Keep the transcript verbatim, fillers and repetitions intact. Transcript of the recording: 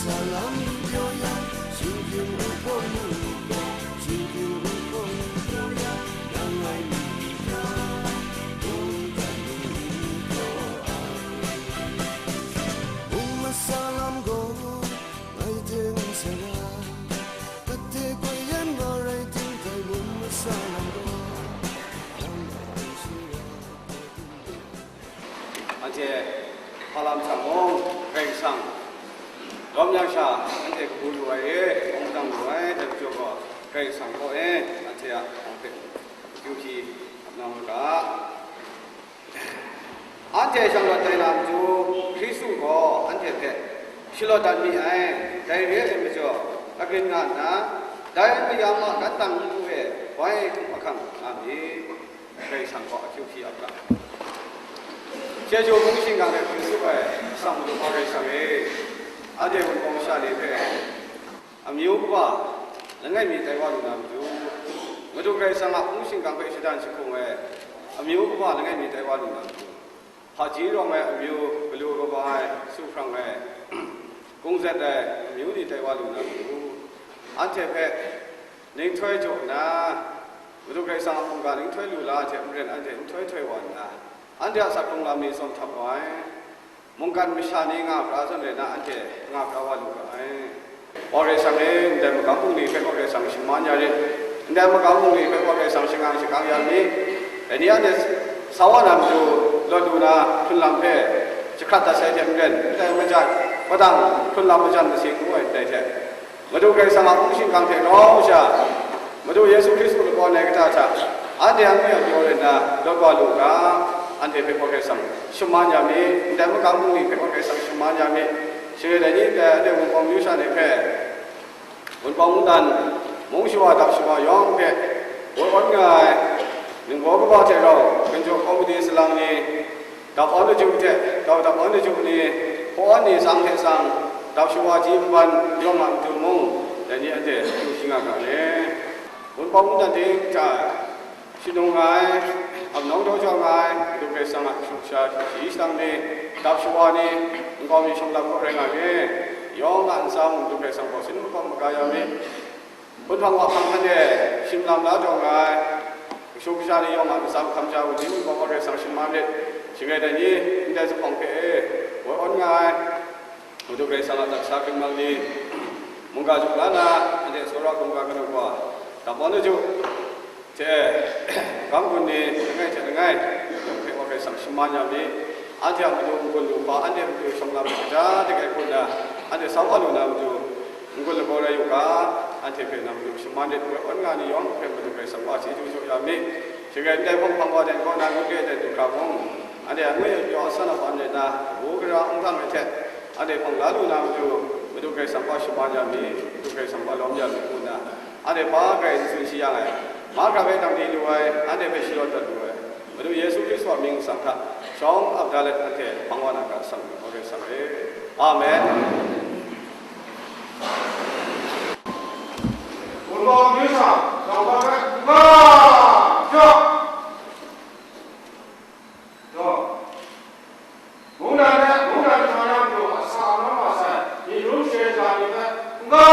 Salam pyaw yang, shinggyim u hpawng nu gaw, shinggyim u hpawng nu pyaw yang, nang ngai mi hta, mungkan nu pyaw ai. Mung masa lam gaw, ngai teng sara, kate koi yan wa rai ting dai, mung masa lam gaw, nang ngai teng sara. Anhte hpa lam hta mung, Karai Kasang lawm yang sha, anhte kabu lu ai e, kawng dang lu ai, dai majaw gaw, Karai Kasang kaw e, anhte a hpang hpe akyu hpyi ap na mu ga. Anhte shanglawt ai na matu, Hkristu gaw anhte hpe shalawt dat mi ai, dai re ai majaw, agrin nga nna, dai mayam a gantang npu e bai hkum ahkang nga mi. Karai Kasang gaw akyu hpyi ap ga. Chyeju bungli shingkang e hpring tsup ai Asak Madu Karai Kasang e, anhte wunpawng sha ni hpe amyu kaba langai mi tai wa lu na matu, Madu Karai Kasang a bungli shingkang hpe shadan jahkung ai amyu kaba langai mi tai wa lu na matu, hpaji rawng ai amyu, galu kaba ai, su hprang ai, kungzet ai amyu ni tai wa lu na matu, anhte hpe Ninghtoi jaw nna, Madu Karai Kasang a mungga ninghtoi lu la ai hte maren anhte nhtoi htoi wa nna, anhte a asak hkrung lam ni tsawm htap wa ai. Mungkan masha ni nga pra zawn rai nna, anhte nga pra wa lu ga ai. Wa Karai Kasang e, ndai magam bungli hpe Wa Karai Kasang shaman ya rit. Ndai magam bungli hpe Wa Karai Kasang shangang shakang ya mi. Dai ni anhte sa wa na matu lawt lu na hkrun lam hpe jahkrat dat sai hte maren, ndai majan, padang hkrun lam majan masing ngu ai ndai hte. Madu Karai Kasang a hpung shingkang hte rau sha, Madu Yesu Hkristu lakawn ai kata hta, anhte a ngwi a pyaw rai nna lawt wa lu ga, anhte hpe Karai Kasang shaman ya mi, ndai magam bungli hpe Karai Kasang shaman ya mi, shing rai dai ni, dai anhte wunpawng amyu sha ni hpe, wunpawng mungdan, mung shawa dap shawa yawng hpe, woi awn nga ai, ningbaw kaba hte rau, ginjaw kawmadi salang ni, Dap awn laju hte, tau dap awn laju ni, hpaw awn ni tsang hte tsang, dap shawa ji nban yawng a matu mung, dai ni anhte akyu hpyi nga ga le. Wunpawng mungdan ting hta, shanung nga ai, ap nawng daw jau nga ai, Madu Karai Kasang a kashu kasha shayi shadang ni, dap shawa ni, nkau mi shawng lam kaw rai nga re, yawng a ntsa mung Madu Karai Kasang gaw sin makawp maga ya mi. Hpunhpang wa hpang hkan e, shim lam la taw nga ai, kashu kasha ni yawng a ntsa hkam sha u ni, Madu Karai Kasang shaman rit, shing rai dai ni, ndai zuphpawng hpe e, woi awn nga ai, Madu Karai Kasang a asak hkrung lam ni, mungga juk la na, anhte tsawra hkungga kanu wa, dap awn laju, hte, magam gun ni, langai hte langai, yawng hpe Wa Karai Kasang shaman ya mi, anhte a matu n-gun lu hpa, anhte a matu shawng lam kaja de ai hku nna, anhte sa wa lu na matu, n-gun lagaw rai u ga, anhte hpe nang matu shaman rit, woi awn nga ni yawng hpe Madu Karai Kasang wa chyeju jaw ya mi. Shing rai ndai hpawng hpang wa dan kaw na, ngut re ai dan du hkra mung, anhte a ngwi a pyaw a san a ban rai nna, kabu gara hkungga ai hte, anhte hpang la lu na matu, Madu Karai Kasang wa shaman ya mi, Madu Karai Kasang wa lawm ya mi ngu nna, anhte hpa grai n tsun shi yang ai, mahkra hpe dang di lu ai, anhte hpe shalawt dat lu ai, Madu Yesu Hkristu a mying nsang hta, shawng ap da let anhte hpang wa na ga, Asak Madu Karai Kasang e. Amen. Wunpawng amyu sha, daw ba hpe, nga, ja. Daw. Mungdan hte mungdan masha ni matu a sa a nawng wa sai, myit rum sharin sha ni hpe, nga,